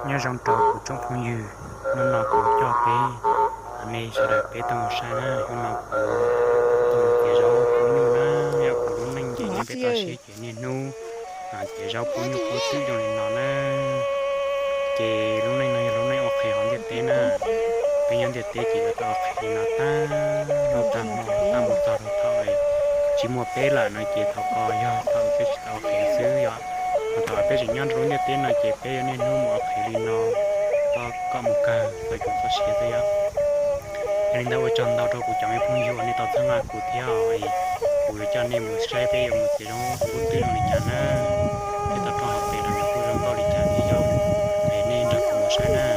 Nyob zoo rau kuv tsoom phooj ywg, hnub no kuv coj peb, nej sawv daws peb tuaj mus saib na. Hnub no kuv tuaj mus txiav zaub pub nyuj na. Yog kuv lub neej ces nej peb toj siab ces niaj hnub txiav zaub pub nyuj pub twm zoo li no na. Ces lub neej no yog lub neej ua qhev hauv ntiaj teb na. Peb nyob ntiaj teb ces yuav tau ua qhev li no tag hnub tag hmo, tag mus txog rau thaum tsis muaj peb lawm no ces thaum ko yog thaum peb tsis tau ua qhev xwb yom. Ho thaum peb tseem nyob rau lub ntiaj teb no ces peb yuav niaj hnub mus ua qhev li no, toj kom mus kawg txog caum txoj sia xwb yom. Yog li ntawd ua tsaug ntau rau kuv cov me phooj ywg uas nej tau txhawb nqa kuv thiab os. Kuv yuav coj nej mus saib peb yuav mus txiav zaub pub twm zoo li cas na. Peb toj roob hauv pes los nws kuj zoo nkauj li cas thiab yom. Es nej nrog kuv mus saib na.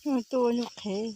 Tuaj ua nyuag qhev.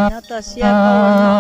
Nyob toj siab koj